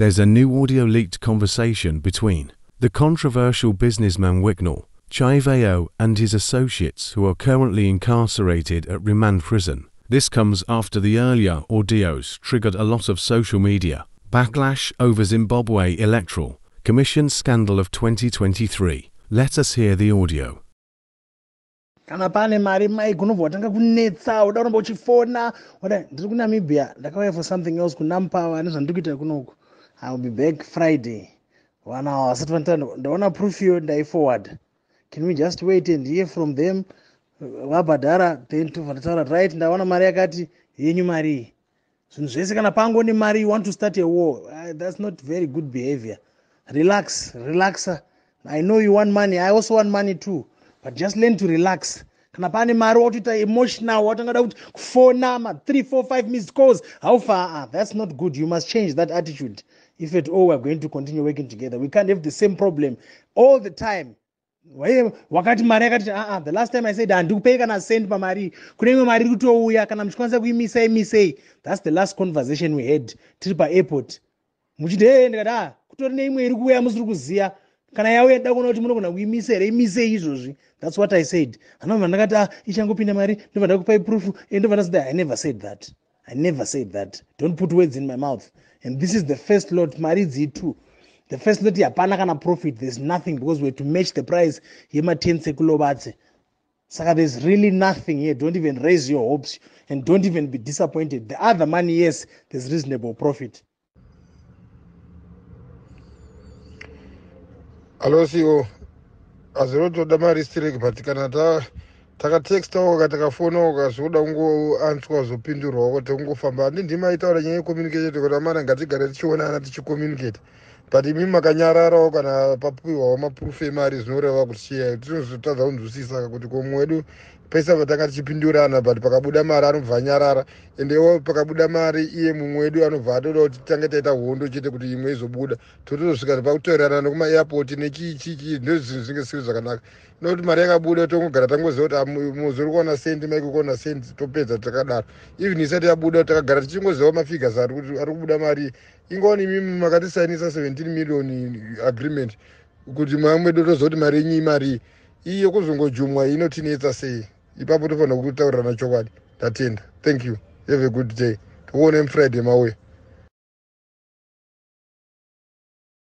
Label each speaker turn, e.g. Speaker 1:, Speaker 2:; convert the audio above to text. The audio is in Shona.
Speaker 1: There's a new audio leaked conversation between the controversial businessman Wicknell Chivayo and his associates who are currently incarcerated at remand prison. This comes after the earlier audios triggered a lot of social media backlash over Zimbabwe Electoral Commission scandal of 2023. Let us hear the audio.
Speaker 2: Kana pane mari, Mike, unobva watanga kunetsa, uda kuramba uchifona. Wada ndiri kuNamibia, ndakauya for something else kuNampower nezvandiri kuita kunoku. I will be back Friday. Vana vasati vanita, ndaona proof iyo, ndaiforward. Can we just wait and hear from them? Vabhadhara, then tobva ndataura, right, ndaona mari yakati yenyu, mari iyi, zvinhu zvese. Kana pango nemari, you want to start a war. That's not very good behavior. Relax, relaxa. I know you want money, I also want money too, but just learn to relax. Kana pane mari, watoita emotional, watangada kuti kufona ma 3 4 5 missed calls. How far? That's not good. You must change that attitude if at all we're going to continue working together. We can't have the same problem all the time. Wakati mari yakati the last time I said handikupei kana cent pamari. Kune imwe mari iri kutouya, kana muchikwanisa kuimisa, imisei. That's the last conversation we had tiri paairport, muchiti he, ndikati a kutori neimwe iri kuuya, musiri kuziya. Kana yauya, ndida kuona kuti munogona kuimisa here. Imisei izvozvi. That's what I said. Hanobva ndakati a ichangopinda mari, ndobva ndakupai proof. Ndobva ndasati I never said that, I never said that. Don't put words in my mouth. And this is the first lot, mari idzi two. The first lot hapana kana profit. There's nothing, because we're to match the price yematents ekuLobatse. Saka there's really nothing here. Don't even raise your hopes and don't even be disappointed. The other money, yes, there's reasonable profit.
Speaker 3: Alo siwo, hazirotoda mari strek, but kana takatextawo ka, takafonawo ka, zvikuda kungoanswa, zopindurwawo, tongofamba. Handi ndima aitaura nyaya yecommunication kuti amana ngatigare tichionana, tichicommunicate, but imi makanyararawo. Kana papiwawo maproof emari, zvinoreva kuti chiya tinozotadza kunzwisisa kuti komwe wedu pese patanga tichipindurana, but pakabuda mari anobva anyarara. Endewo pakabuda mari, iye mumwe wedu anobva atoda kuti titange taita hondo chete kuti imwe izobuda, totozosvika pakutorerana nekumaairport nechiichichi. Ndozvinhu zvinge zvisiri zvakanaka, nokuti mari yakabuda, tongogara tangoziva kuti muzi uri kuona sendi, Mike kuona sendi, topedza takadaro. Even isati yabuda, takagara tichingoziva mafigures ari kuti ari kubuda mari. Ingaoni imimi makatisainisa 17 million agreement kuti mamwe totoziva kuti mari yenyu imari iyi, kuzongojumwa inotinetsa sei ipapo? Tofanira kutaurirana chokwadi. Ndatenda, thank you, have a good day. Tikuone muFriday mauya.